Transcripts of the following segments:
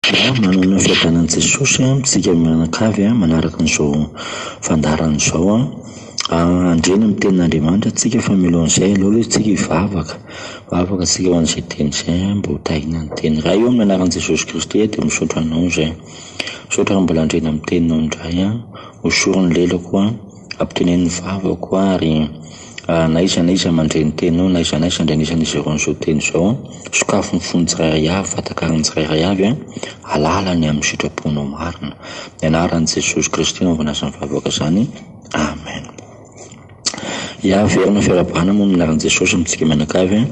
Manana fiadanan'i Jesosy amintsika mianakavy manaraka an'izao fandaharana izao. Handre ny amin'ny tenin'Andriamanitra tsika fa mialohan'izay aleo aloha tsika hivavaka. Hivavaka tsika ho an'izay teny izay mba ho tahiana ny teny. Ray ô, amin'ny anaran'i Jesosy Kristy dia misaotra Anao izay. Misaotra raha mbola handre ny amin'ny teninao indray. Hosory ny lelako. Ampiteneno ny vavako ary na aiza na aiza mandre ny teninao, na aiza na aiza andrenesan'izy ireo an'izao teny izao, sokafy ny fon'ny tsirairay avy, fatakarin'ny tsirairay avy, halala ny amin'ny sitraponao marina. Ny anaran'i Jesosy Kristy no anaovana izany vavaka izany. Amen. Ya, averina fiarahabana moa amin'ny anaran'i Jesosy amintsika mianakavy.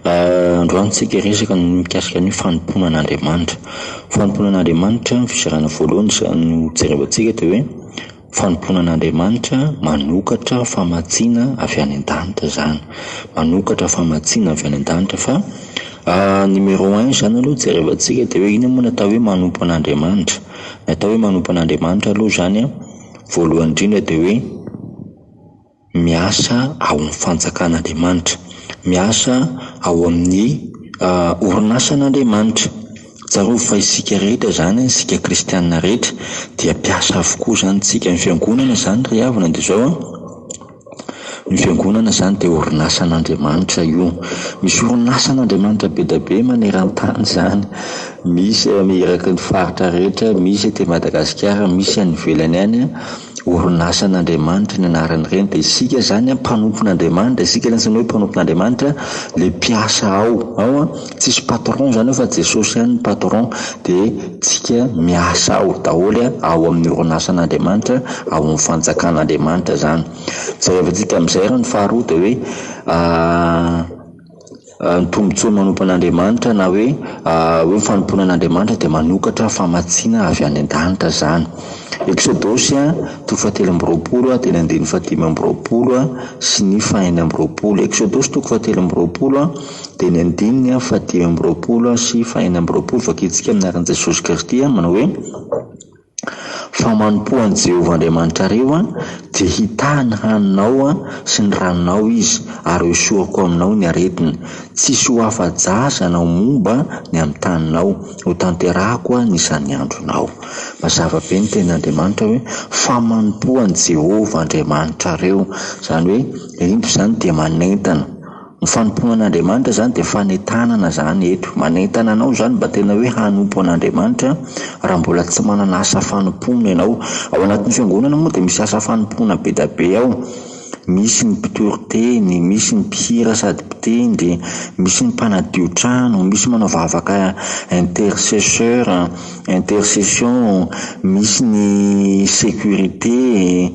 Androany tsika hiresaka ny mikasika ny fanompoana an'Andriamanitra. Fanompoana an'Andriamanitra, ny fizarana voalohany izany no jerevantsika dia hoe Fanompoana an'Andriamanitra manokatra famatsiana avy any an-danitra izany. Manokatra famatsiana avy any an-danitra fa numéro un izany aloha jerevantsika dia hoe inona moa ny atao hoe manompo an'Andriamanitra. Ny atao hoe manompo an'Andriamanitra aloha izany an, voalohany indrindra dia hoe miasa ao amin'ny fanjakan'Andriamanitra, miasa ao amin'ny orinasan'Andriamanitra. Tsarovy fa isika rehetra izany, isika kristiana rehetra dia mpiasa avokoa izany isika. Ny fiangonana izany ry havana dia izao an, ny fiangonana izany dia orinasan'Andriamanitra io. Misy orinasan'Andriamanitra be dia be maneran-tany izany. Misy eraky ny faritra rehetra, misy aty Madagasikara, misy any ivelany any. Orinasan'Andriamanitra ny anaran'ireny dia isika izany an mpanompon'Andriamanitra, isika ilay antsoina hoe mpanompon'Andriamanitra, ilay mpiasa ao, ao an, tsisy patron izany ao fa Jesosy ihany no patron, dia tsika miasa ao daholo an, ao amin'ny orinasan'Andriamanitra, ao amin'ny fanjakan'Andriamanitra izany. Jerevantsika amin'izay ary ny faharoa dia hoe Ny tombontsoa manompo an'Andriamanitra na hoe hoe ny fanompoana an'Andriamanitra dia manokatra famatsiana avy any an-danitra izany. Eksodosy toko fahatelo amby roapolo dia ny andininy fahadimy amby roapolo sy ny fahenina amby roapolo. Eksodosy toko fahatelo amby roapolo dia ny andininy fahadimy amby roapolo sy fahenina amby roapolo. Vakintsika amin'ny anaran'i Jesosy Kristy manao hoe. Fa manompoa an'i Jehovah Andriamanitrareo, dia hitahy ny haninao sy ny ranonao Izy, ary hoesoriko aminao ny aretina. Tsy hisy ho afa-jaza na ho momba ny amin'ny taninao. Hotanterahako ny isan'ny andronao. Mazava be ny tenin'Andriamanitra hoe, Fa manompoa an'i Jehovah Andriamanitrareo. Izany hoe, indro izany dia manentana. Ny fanompoana an'Andriamanitra izany dia fanentanana izany eto. Manentana anao izany mba tena hoe hanompo an'Andriamanitra raha mbola tsy manana asa fanompoana ianao. Ao anatin'ny fiangonana moa dia misy asa fanompoana be dia be ao. Misy ny mpitory teny, misy ny mpihira sady mpitendry, misy ny mpanadio trano, misy manao vavaka intercesseur, intercession, misy ny sécurité,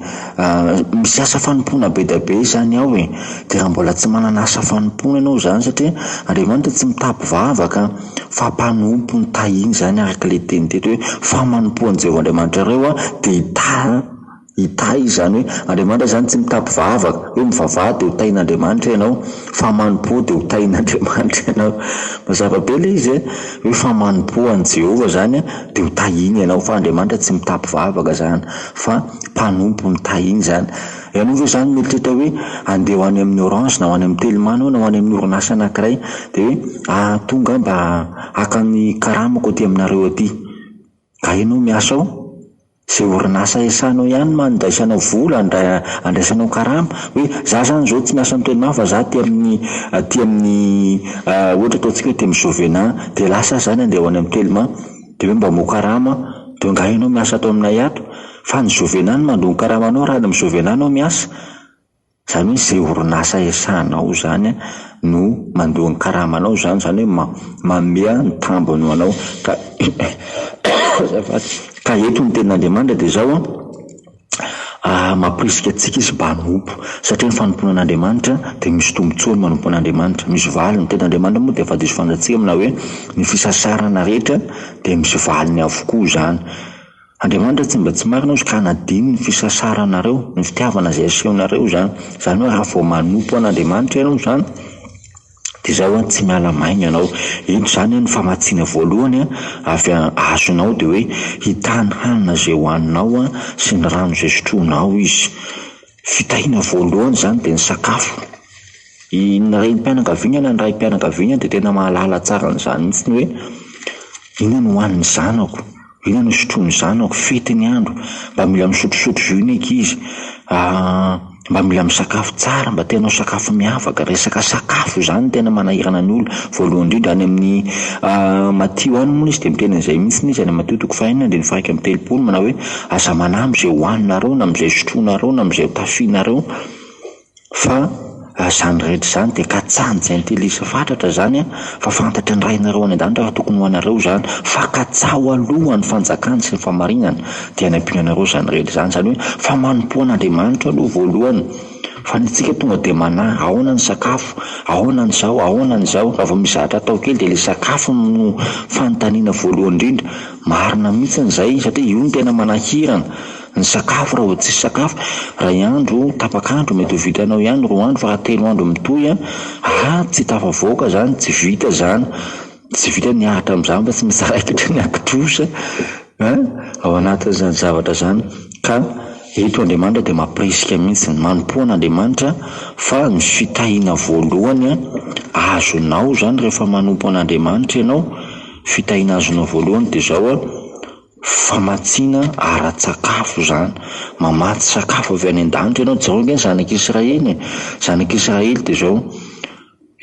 misy asa fanompoana be dia be izany ao e. Dia raha mbola tsy manana asa fanompoana ianao izany satria Andriamanitra tsy mitapy vavaka fa mpanompo ny tahiny izany araka ilay teny teto hoe fa manompoa an'i Jehovah Andriamanitrareo aho dia hitahy hitahy izany hoe Andriamanitra izany tsy mitapy vavaka hoe mivavaha dia ho tahin'Andriamanitra ianao fa manompoa dia ho tahin'Andriamanitra ianao. Mazava be ilay izy e, hoe fa manompoa an'i Jehovah izany dia ho tahiny ianao fa Andriamanitra tsy mitapy vavaka izany fa mpanompo ny tahiny izany. Ianao ve izany mieritreritra hoe handeha ho any amin'ny Orange na ho any amin'ny Telma anao na ho any amin'ny orinasa anankiray dia hoe hahatonga aho mba haka ny karamako aty aminareo aty. Ka ianao miasa ao? Izay orinasa iasanao ihany no andraisanao vola, andraisanao karama. Hoe za izany izao tsy miasa amin'ny Telma fa za aty amin'ny aty amin'ny ohatra ataontsika hoe aty amin'ny Jovena dia lasa aho izany handeha ho any amin'ny Telma dia hoe mba omeo karama dia angaha ianao miasa ato aminay ato? Fa ny Jovena no mandoa ny karamanao raha any amin'ny Jovena ianao miasa. Izany hoe izay orinasa iasanao izany no mandoa ny karamanao izany, izany hoe manome ny tambiny ho anao. Ka azafady, ka eto ny tenin'Andriamanitra dia izao an, mampirisika antsika izy mba hanompo, satria ny fanompoana an'Andriamanitra dia misy tombontsoa ny manompo an'Andriamanitra, misy valiny. Ny tenin'Andriamanitra moa dia efa diso fantatsika na hoe ny fisasarana rehetra dia misy valiny avokoa izany. Andriamanitra tsy mba tsy marina ozy ka hanadino ny fisasaranareo, ny fitiavana izay asehonareo izany. Izany hoe raha vao manompo an'Andriamanitra ianao izany dia izao an, tsy miala maina ianao. Eto izany an, ny famatsiana voalohany an, avy azonao dia hoe hitahy ny hanina izay hohaninao an, sy ny rano izay sotroinao Izy. Fitahiana voalohany izany dia ny sakafo. Ny renim-pianakaviana na ny raim-pianakaviana dia tena mahalala tsara an'izany mihitsy hoe. Inona no hohanin'ny zanako? Inona no sotroin'ny zanako? Fety ny andro, mba mila misotrosotro jus ny ankizy, mba mila misakafo tsara, mba te hanao sakafo miavaka. Resaka sakafo izany no tena manahirana ny olona. Voalohany indrindra any amin'ny Matio any moa izy dia miteny an'izay mihitsy izy, any Matio toko fahenina andininy faha-31 manao hoe, aza manahy amin'izay hohaninareo na amin'izay sotroinareo na amin'izay hotafianareo. Fa izany rehetra izany dia katsahin'ny jentilisa fatratra izany an, fa fantatry ny Rainareo any an-danitra fa tokony ho anareo izany, fa katsaho aloha ny fanjakany sy ny fahamarinany, dia hanampiana anareo izany rehetra izany. Izany hoe fanompoan'Andriamanitra aloha voalohany, fa ny antsika tonga dia manahy, ahoana ny sakafo, ahoana ny izao, ahoana ny izao, raha vao misy zavatra atao kely dia ilay sakafo no fanontaniana voalohany indrindra, marina mihitsy izay satria io no tena manahirana. Ny sakafo raha vao tsisy sakafo, iray andro, tapak'andro mety ho vitanao ihany, roa andro fa raha telo andro mitohy an, ah tsy tafavoaka zany, tsy vita zany, tsy vita ny hiaritra amin'izany fa tsy maintsy raikitra ny akitrosa an, ao anatin'izany zavatra zany. Ka eto Andriamanitra dia mampirisika mihitsy, manompoa an'Andriamanitra fa ny fitahiana voalohany an, azonao zany rehefa manompo an'Andriamanitra ianao, fitahiana azonao voalohany dia izao an, Famatsiana ara-tsakafo izany. Mamatsy sakafo avy any an-danitra ianao. Jereo ange ny zanak'Israely e. Zanak'Israely dia izao,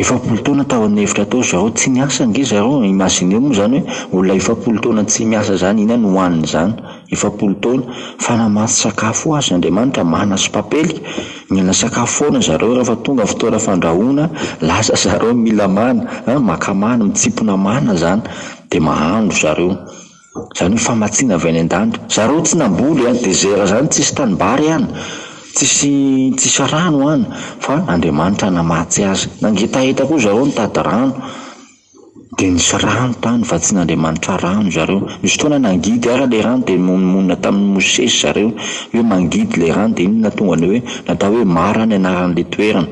40 taona tao an'efitra tao zareo, tsy niasa ange zareo e. Imaginez moa izany hoe olona 40 taona tsy miasa izany, inona no hohaniny izany? 40 taona. Fa namatsy sakafo ho azy Andriamanitra, mana sy papelika. Mila sakafo foana zareo rehefa tonga fotoana fandrahoana, lasa zareo mila mana, maka mana, mitsimpona mana izany, dia mahandro zareo. Zany hoe famatsiana avy any an-danitra. Zareo tsy namboly an, désert zany tsisy tanimbary any, tsisy tsisy rano any fa Andriamanitra namatsy azy. Nangetaheta koa zareo nitady rano, dia nisy rano tany, vatsian'Andriamanitra rano zareo. Nisy fotoana nangidy ary ilay rano dia nimonomonona tamin'i Mosesy zareo hoe mangidy ilay rano dia iny no nahatonga ny hoe natao hoe Mara ny anaran'ilay toerana.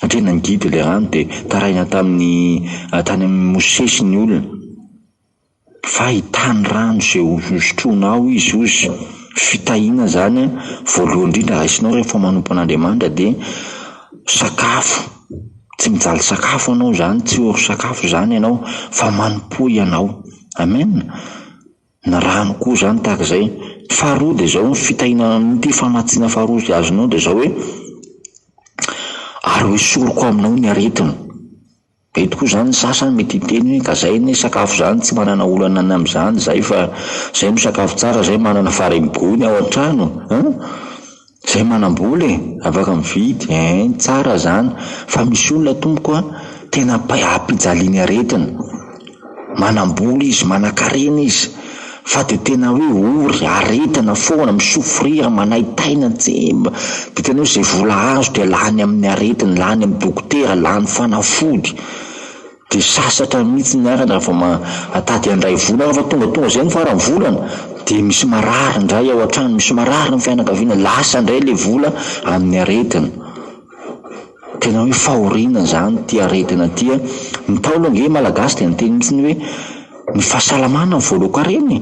Satria nangidy ilay rano dia taraina tamin'ny tany amin'i Mosesy ny olona. Fa hitany rano izay ho sotroinao izy hozy. Fitahiana izany voalohany indrindra raisinao rehefa manompo an'Andriamanitra dia sakafo. Tsy mijaly sakafo ianao izany, tsy ory sakafo izany ianao fa manompoa ianao. Amen. Ny rano koa izany tahaka izay. Faharoa dia izao, ny fitahiana amin'ity famatsiana faharoa izay azonao dia izao hoe, ary hoesoriko aminao ny aretina. Mety koa zany ny sasany mety hiteny hoe ka zay anie sakafo zany tsy manana olana ny amin'izany zay fa zay misakafo tsara zay manana vary gony ao an-trano an! Zay manam-bola e! Afaka mividy ein! Tsara zany fa misy olona tompoko a tena ampijaliany aretina. Manam-bola izy, manan-karena izy, fa dia tena hoe ory, aretina foana, mi-souffrir, manaintaina, tsy mba, dia tena hoe izay vola azo dia lany amin'ny aretina, lany amin'ny dokotera, lany fanafody, dia sasatra mihitsy ny arany raha vao mitady handray vola, raha vao tongatonga izay ny faran'ny volana dia misy marary indray ao an-trano, misy marary ny fianakaviana, lasa indray ilay vola amin'ny aretina. Tena hoe fahoriana izany ity aretina ity a! Ny Ntaolo ange Malagasy dia niteny mihitsy ny hoe ny fahasalamana no voalohan-karena e!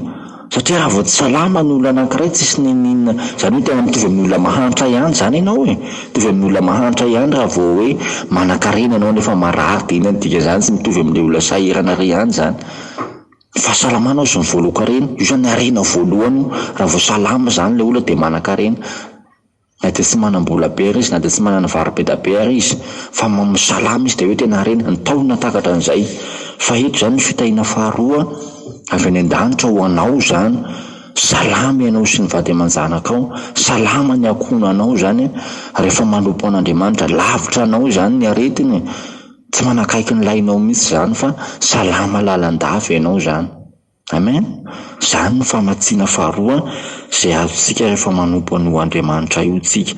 Satria raha vao tsy salama ny olona anankiray tsisy n'inon'inona, izany hoe tena mitovy amin'ny olona mahantra ihany izany ianao e! Mitovy amin'ny olona mahantra ihany raha vao hoe manankarena ianao nefa marary dia inona no dikan'izany, tsy mitovy amin'ilay olona sahirana re ihany izany. Ny fahasalamana hozy ny voalohan-karena, io izany harena voalohany io, raha vao salama izany ilay olona dia manankarena. Na dia tsy manam-bola be ary izy, na dia tsy manana vary be da be ary izy, fa salama izy dia hoe tena harena. Ny Ntaolo nahatakatra an'izay. Fa eto izany ny fitahiana faharoa avy any an-danitra ho anao izany, salama ianao sy ny vady aman-janakao, salama ny ankohonanao izany rehefa manompo an'Andriamanitra. Lavitra anao izany ny aretina e! Tsy manakaiky ny lainao mihitsy izany fa salama lalandava ianao izany. Amen! Izany no famatsiana faharoa izay azontsika rehefa manompo an'io Andriamanitra io tsika.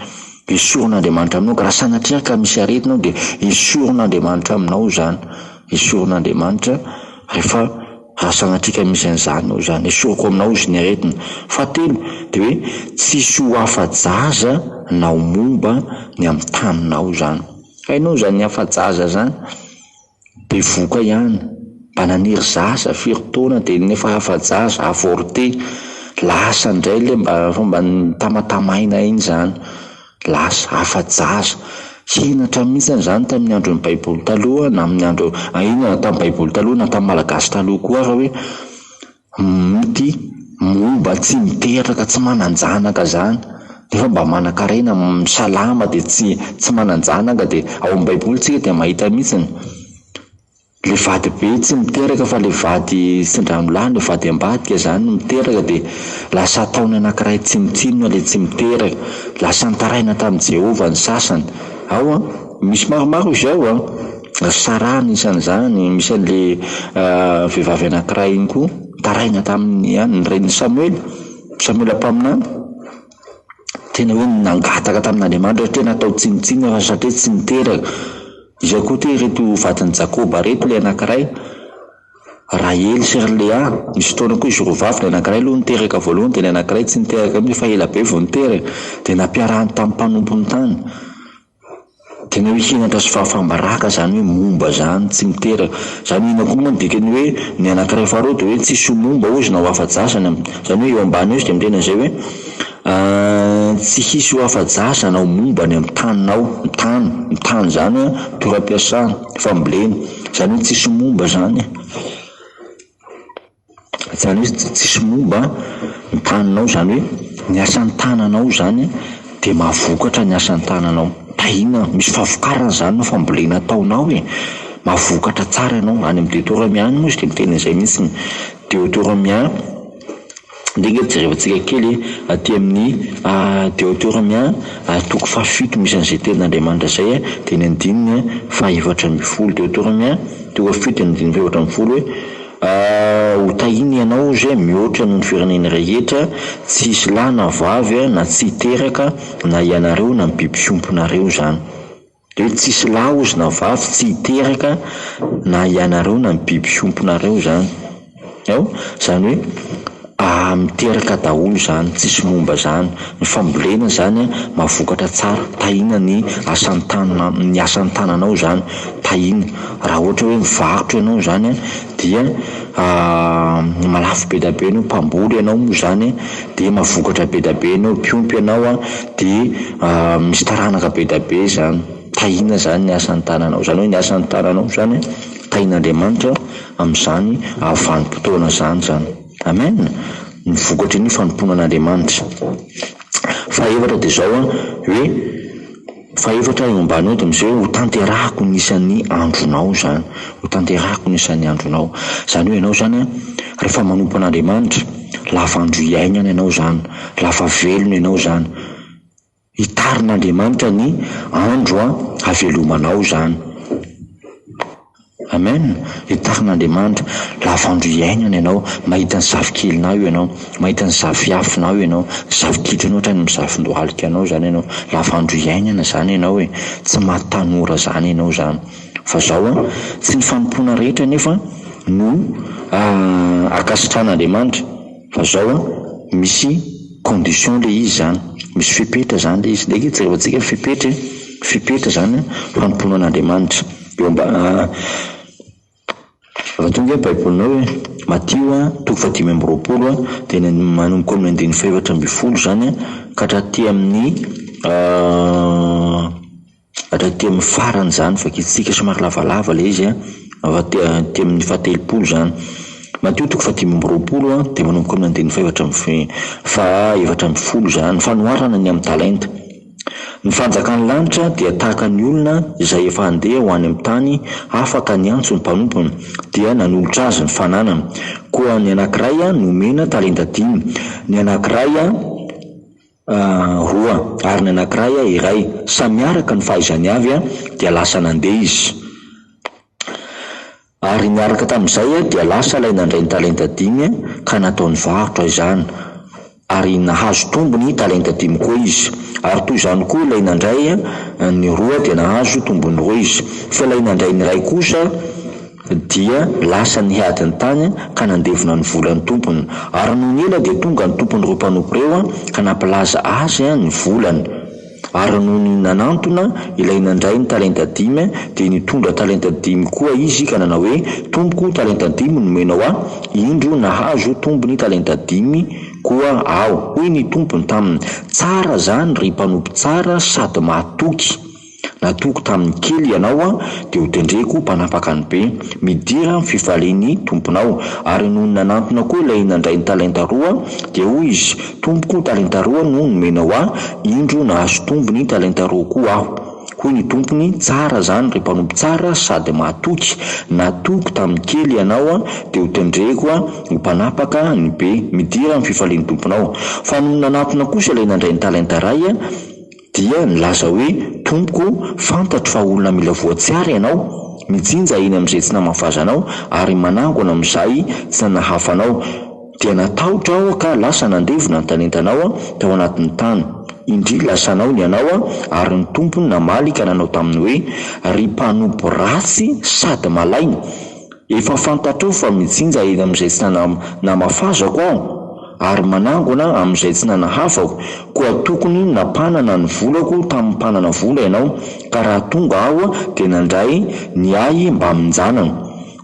Esorin'Andriamanitra aminao, raha sanatria ka misy aretina ao dia esorin'Andriamanitra aminao izany. Esorin'Andriamanitra rehefa raha sanatria ka misy an'izany ao izany. Esoriko aminao izy ny aretina. Fahatelo dia hoe tsisy ho afa-jaza na ho momba ny amin'ny taninao izany. Hainao izany afa-jaza izany? Bevohoka ihany, mba naniry zaza firy taona dia nefa afa-jaza, avorté, lasa indray ilay mba efa mba nitamatamaina iny izany, lasa, afa-jaza. Henatra mihitsy izany tamin'ny andron'ny baiboly taloha na amin'ny andro, inona na tamin'ny baiboly taloha na tamin'ny malagasy taloha koa ary hoe. Mity momba tsy miteraka tsy manan-janaka zany nefa mba manan-karena salama dia tsy tsy manan-janaka dia ao amin'ny baiboly tsika dia mahita mihitsiny le vady be tsy miteraka fa le vady tsindranolahy le vady ambadika zany no miteraka dia lasa ataony anankiray tsinontsinona le tsy miteraka lasa nitaraina tamin'i Jehovah ny sasany ao an misy maromaro izy ao an Ry Sarah anisan'izany, misy an'le vehivavy anankiray iny koa, nitaraina tamin'ny ihany, ny renin'i Samoela, Samoela mpaminany. Tena hoe nangataka tamin'Andriamanitra hoe tena atao tsinontsinona fa satria tsy niteraka. Iza koa ty ireto vadin'i Jakoba ireto ilay anankiray, Rahely sy ry Lea. Nisy fotoana koa izy roa vavy, ny anankiray aloha niteraka voalohany dia ny anankiray tsy niteraka mihitsy fa ela be vao niteraka. Dia nampiarahany tamin'ny mpanompony tany. Tena hoe henatra sy fahafaham-baraka zany hoe momba zany, tsy miteraka. Zany hoe inona koa moa ny dikan'ny hoe ny anankiray faharoa dia hoe tsisy ho momba hozy na ho afa-jaza ny am-, zany hoe eo ambany eo izy dia miteny an'izay hoe tsy hisy ho afa-jaza na ho momba ny amin'ny taninao, ny tany, ny tany zany an, toeram-piasana, fambolena, zany hoe tsisy momba zany e. Izany hoe tsisy momba ny taninao, izany hoe ny asan'ny tananao izany dia mahavokatra ny asan'ny tananao. Tahiana, misy fahavokarana izany ny fambolena ataonao e! Mahavokatra tsara ianao. Any amin'ny Deoteronomia any moa izy dia miteny an'izay mihitsy. Deoteronomia, ndeha ange jerevantsika kely aty amin'ny Deoteronomia toko fahafito misy an'izay tenin'Andriamanitra izay dia ny andininy faha-14. Deoteronomia toko fahafito andininy faha-14 hoe. Ho tahiana ianao ozy mihoatra noho ny firenena rehetra, tsy hisy lahy na vavy na tsy hiteraka na ianareo na ny biby fiompinareo izany. Dia hoe tsisy lahy ozy na vavy tsy hiteraka na ianareo na ny biby fiompinareo izany. Ao? Izany hoe miteraka daholo izany, tsisy momba izany. Ny fambolena izany mahavokatra tsara, tahiana ny asan'ny tanana, ny asan'ny tananao izany, tahiana. Raha ohatra hoe mivarotra ianao izany dia malafo be dia be ianao, mpamboly ianao moa izany dia mahavokatra be dia be ianao, mpiompy ianao dia misy taranaka be dia be izany. Tahiana izany ny asan'ny tananao. Izany hoe ny asan'ny tananao izany tahian'Andriamanitra amin'izany vanim-potoana izany izany. Amen! Ny vokatry ny fanompoana an'Andriamanitra. Fahefatra dia izao an, hoe fahefatra eo ambany eo dia misy hoe hotanterahako ny isan'ny andronao izany. Hotanterahako ny isan'ny andronao. Izany hoe ianao izany an, rehefa manompo an'Andriamanitra, lava andro iainana ianao izany, lava velona ianao izany. Hitarin'Andriamanitra ny andro havelomanao izany. Amen! Hitarin'Andriamanitra. Lava andro iainana ianao, mahita ny zafikelinao ianao, mahita ny zafiafinao ianao, ny zafikitrinao hatrany amin'ny zafindohalikanao izany ianao. Lava andro iainana izany ianao e! Tsy maty tanora izany ianao izany. Fa izao an, tsy ny fanompoana rehetra anefa no ankasitrahan'Andriamanitra. Fa zao an, misy condition le izy zany, misy fepetra zany le izy, ndeha ange jerevantsika ny fepetra e, fepetra zany an, fanompoana an'Andriamanitra, eo amba Raha tonga ny baibolinao e, Matio an, toko fahadimy amby roapolo an, dia ny manomboka amin'ny andininy fahefatra ambin'ny folo zany an, ka hatraty amin'ny Hatraty amin'ny farany izany, vakintsika somary lavalava ilay izy an, aty amin'ny fahatelopolo izany. Matio toko fahadimy amby roapolo an, dia manomboka amin'ny andininy fahefatra amby faha efatra ambin'ny folo izany, fanoharana ny amin'ny talenta. Ny fanjakan'ny lanitra dia tahaka ny olona izay efa handeha ho any amin'ny tany hafa ka niantso ny mpanompony, dia nanolotra azy ny fananany. Koa ny anankiray nomena talenta dimy, ny anankiray Roa, ary ny anankiray iray. Samy araka ny fahaizany avy dia lasa nandeha izy. Ary niaraka tamin'izay dia lasa ilay nandray ny talenta dimy ka nataony varotra izany, ary nahazo tombony talenta dimy koa izy. Ary toy izany koa ilay nandray ny roa dia nahazo tombony roa izy. Fa ilay nandray ny iray kosa, Dia lasa nihady ny tany ka nandevona ny volan'ny tompony. Ary nony ela dia tonga ny tompon'ireo mpanompo ireo ka nampilaza azy ny volany. Ary nony nanantona ilay nandray ny talenta dimy, dia nitondra talenta dimy koa izy ka nanao hoe, Tompoko, talenta dimy no nomenao ahy, indro nahazo tombony talenta dimy koa aho. Hoy ny tompony taminy, Tsara izany, ry mpanompo tsara sady mahatoky! Natoky tamin'ny kely ianao, dia hotendreko mpanapaka ny be. Midira amin'ny fifalian'ny tomponao. Ary nony nanantona koa ilay nandray ny talenta roa, dia hoy izy, Tompoko, talenta roa no nomenao ahy, indro nahazo tombony talenta roa koa aho. Hoy ny tompony, Tsara izany, ry mpanompo tsara sady mahatoky. Natoky tamin'ny kely ianao, dia hotendreko ho mpanapaka ny be. Midira amin'ny fifalian'ny tomponao. Fa nony nanatona kosa ilay nandray ny talenta iray, Dia nilaza hoe, Tompoko, fantatro fa olona mila voatsiary ianao, mijinja eny amin'izay tsy namafazanao, ary manangona amin'izay tsy nanahafanao. Dia natahotra aho ka lasa nandevona ny talentanao tao anatin'ny tany. Indry lasanao ny anao, ary ny tompony namaly ka nanao taminy hoe, Ry mpanompo ratsy sady malaina! Efa fantatrao fa mijinja eny amin'izay tsy namafazako aho, ary manangona amin'izay tsy nanahafako, koa tokony nampanana ny volako tamin'ny mpanana vola ianao, ka raha tonga aho dia nandray ny ahy mbamin-janany.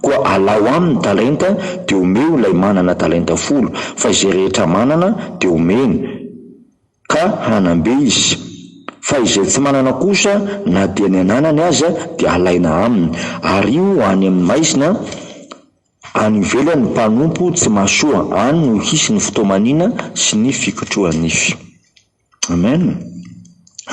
Koa alao aminy ny talenta, dia omeo ilay manana talenta folo, fa izay rehetra manana dia omeny. Ka hanam-be izy. Fa izay tsy manana kosa, na dia ny ananany aza, dia halaina aminy. Ary io any amin'ny maizina, any ivelany ny mpanompo tsy mahasoa, any no hisy ny fitomanina sy ny fikotroha-nify. Amen.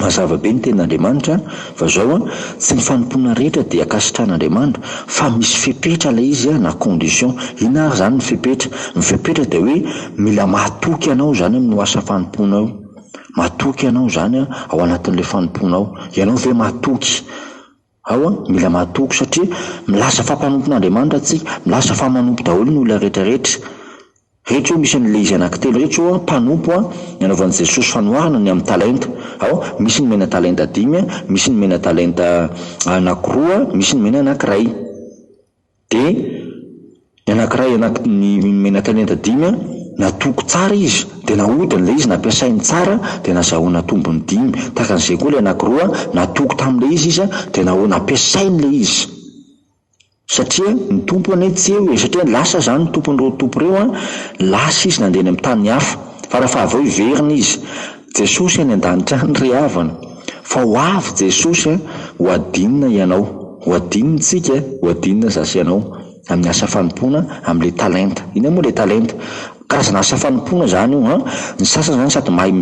Mazava be ny tenin'Andriamanitra fa zao an, tsy ny fanompoana rehetra dia ankasitrahan'Andriamanitra fa misy fepetra ilay izy na condition. Inona ary izany ny fepetra? Ny fepetra dia hoe mila matoky anao izany amin'io asa fanompoana io. Matoky anao izany ao anatin'ilay fanompoana ao. Ianao ve matoky? Ao an, mila matoky satria milaza fa mpanompon'Andriamanitra tsika, milaza fa manompo daholo ny olona rehetra rehetra. Reto zao misy an'ilay izy anankitelo reto zao an, mpanompo an, nanaovan'i Jesosy fanoharana ny amin'ny talenta. Ao, misy nomena talenta dimy an, misy nomena talenta anankiroa, misy nomena anankiray. Dia ny anankiray anaky ny nomena talenta dimy an, natoky tsara izy, dia nahodiny ilay izy, nampiasainy tsara, dia nazahoana tombony dimy. Tahaka an'izay koa ilay anankiroa, natoky tamin'ilay izy izy an, dia nahoana nampiasainy ilay izy. Satria ny Tompo anie tsy eo e, satria lasa zany ny tompon'ireo tompo ireo an, lasa izy nandeha any amin'ny tany hafa, fa raha avy eo hiverina izy. Jesosy any an-danitra any ry havana, fa ho avy Jesosy an, ho adinina ianao, ho adinina tsika, ho adinina za sy ianao, amin'ny asa fanompoana, amin'ilay talenta. Inona moa ilay talenta? Karazana asa fanompoana izany io an! Ny sasany izany sady mahay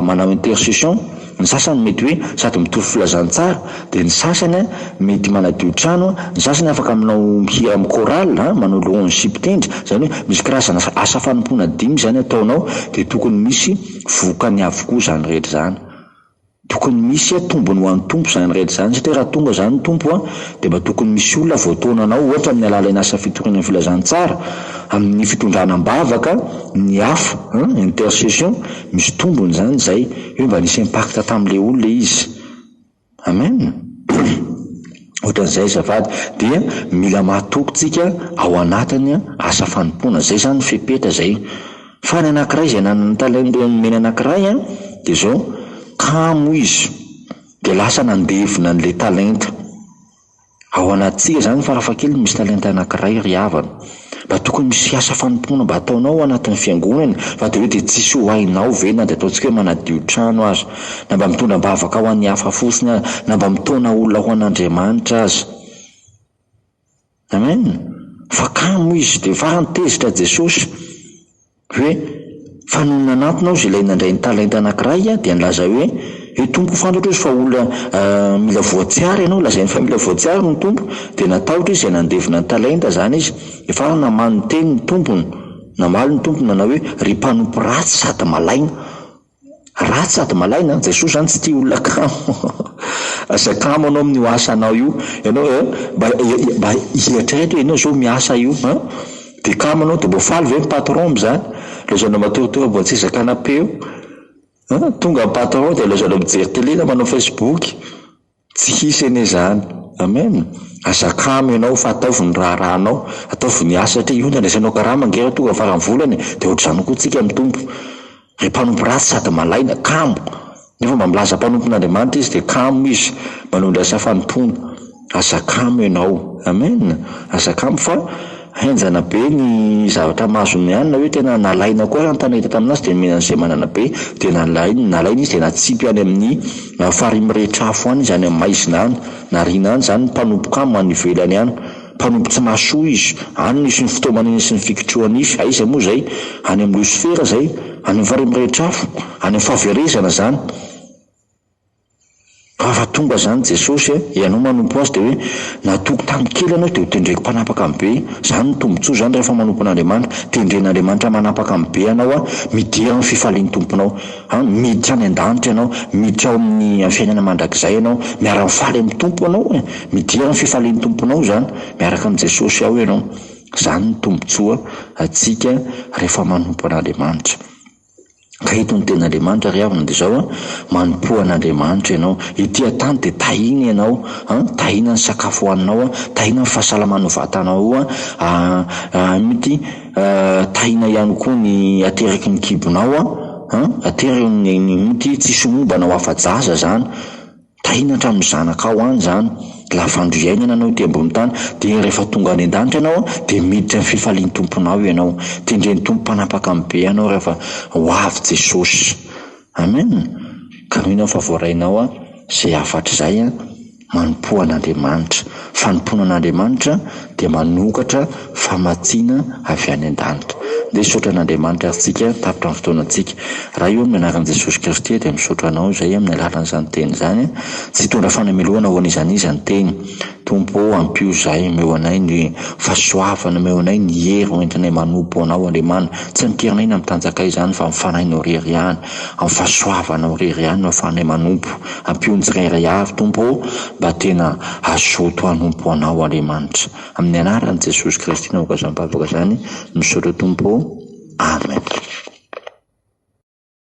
manao intercession, ny sasany mety hoe sady mitory filazantsara, dia ny sasany mety manadio trano, ny sasany afaka manao mihira amin'ny chorale an, manao louange sy mpitendry, izany hoe misy karazana asa fanompoana dimy izany ataonao dia tokony misy vokany avokoa izany rehetra izany. Tokony misy tombony ho an'ny Tompo izany rehetra izany satria raha tonga izany ny Tompo dia mba tokony misy olona voataona anao ohatra amin'ny alalan'ny asa fitoriana ny filazantsara, amin'ny fitondrana am-bavaka ny hafa, intercession, misy tombony izany izay hoe mba nisy impact tamin'ilay olona izy. Amen. Ohatran'izay azafady. Dia mila mahatoky tsika ao anatiny asa fanompoana. Zay zany fepetra zay. Fa ny anankiray izay nanana talenta nomena anankiray an, dia zao, kamo izy, dia lasa nandevona an'ilay talenta. Ao anatintsika izany farafahakeliny misy talenta anankiray ry havana. Mba tokony misy asa fanompoana mba ataonao ao anatin'ny fiangonana fa dia hoe dia tsisy ho hainao ve na dia ataontsika hoe manadio trano aza, na mba mitondra am-bavaka ho an'ny hafa fotsiny aza, na mba mitaona olona ho an'Andriamanitra aza. Amen! Fa kamo izy dia farany tezitra Jesosy hoe fa nony nanantona aho izy ilay nandray ny talenta anankiray dia nilaza hoe hoe Tompo fantatro izy fa olona mila voatsiary ianao, lazainy fa mila voatsiary ny Tompo, dia natahotra izy dia nandevona ny talenta izany izy, dia farany namaly ny teny ny tompony, namaly ny tompony nanao hoe ry mpanompo ratsy sady malaina. Ratsy sady malaina an! Jesosy zany tsy tia olona kamo. Aza kamo anao amin'io asanao io. Ianao eh, mba mba eritrereto hoe ianao zao miasa io an, dia kamo anao dia mba faly ve ny patron amin'izany? Lazainao matoritory ambony seza canapé eo an, tonga ny patron dia lazainao mijery télé na manao facebook. Tsy hisy anie izany. Amen. Aza kamo ianao fa ataovy ny raharahanao, ataovy ny asa satria io no andraisanao karama ange raha tonga faran'ny volana e. Dia ohatr'izany koa tsika amin'ny Tompo. Ry mpanompo ratsy sady malaina, kamo. Nefa mba milaza mpanompon'Andriamanitra izy dia kamo izy manao ny asa fanompoana. Aza kamo ianao. Amen. Aza kamo fa. Henjana be ny zavatra mahazo ny anona hoe tena nalaina koa ny tanety taminazy dia nomena an'izay manana be dia nalainy nalaina izy dia natsipy any amin'ny farihy mirehitra afo any izy any amin'ny maizina any nariana any izany ny mpanompo kamo any ivelany any mpanompo tsy mahasoa izy any nisy ny fitaomaniny sy ny fikitrohanify aiza moa izay any amin'ny losifera izay any amin'ny farihy mirehitra afo any amin'ny fahaverezana izany Raha tonga zany Jesosy a, ianao manompo Azy dia hoe natoky tamin'ny kely ianao dia ho tendreko mpanapaka amin'ny be, zany ny tombotsoa zany rehefa manompo an'Andriamanitra, tendren'Andriamanitra manapaka amin'ny be ianao a, midera amin'ny fifalian'ny Tomponao a, miditra any an-danitra ianao, miditra ao amin'ny fiainana mandrakizay ianao, miara-mifaly amin'ny Tompo ianao e, midera amin'ny fifalian'ny Tomponao zany, miaraka amin'i Jesosy ao ianao, zany ny tombotsoa antsika rehefa manompo an'Andriamanitra. Ka eto ny tenin'Andriamanitra ry havana dia izao an, manompoa an'Andriamanitra ianao. Ety an-tany dia tahina ianao an, tahina ny sakafo hohaninao an, tahina ny fahasalaman'ny vatanao io an, mety tahina ihany koa ny ateraky ny kibonao an, ateraky ny, mety tsisy momba anao afa-jaza izany. Tahiana hatramin'ny zanakao any izany, lava andro iainana ianao ety ambony tany, dia rehefa tonga any an-danitra ianao dia miditra amin'ny fifalian'ny Tomponao ianao. Tendren'ny Tompo mpanapaka amin'ny be ianao rehefa ho avy Jesosy. Amen! Ka mino aho fa voarainao izay hafatra izay. Manompoa an'Andriamanitra. Fanompoana an'Andriamanitra dia manokatra famatsiana avy any an-danitra. Ndeha hisaotra an'Andriamanitra ary tsika, tapitra ny fotoanantsika. Ray ô, amin'ny anaran'i Jesosy Kristy dia misaotra Anao izay amin'ny alalan'izany teny izany. Tsy hitondra fanamelohana ho an'iza n'iza ny teny. Tompo ô, ampio izahay, omeo anay ny fahasoavana, omeo anay ny hery ho entinay manompo Anao Andriamanitra. Tsy amin-kerinay na amin'ny tanjakay izany fa amin'ny Fanahinao irery ihany, amin'ny fahasoavanao irery ihany no ahafahanay manompo. Ampio ny tsirairay avy Tompo ô mba tena hazoto hanompo Anao Andriamanitra. Amin'ny anaran'i Jesosy Kristy no aoka izany vavaka izany. Misaotra Tompo ô. Amen.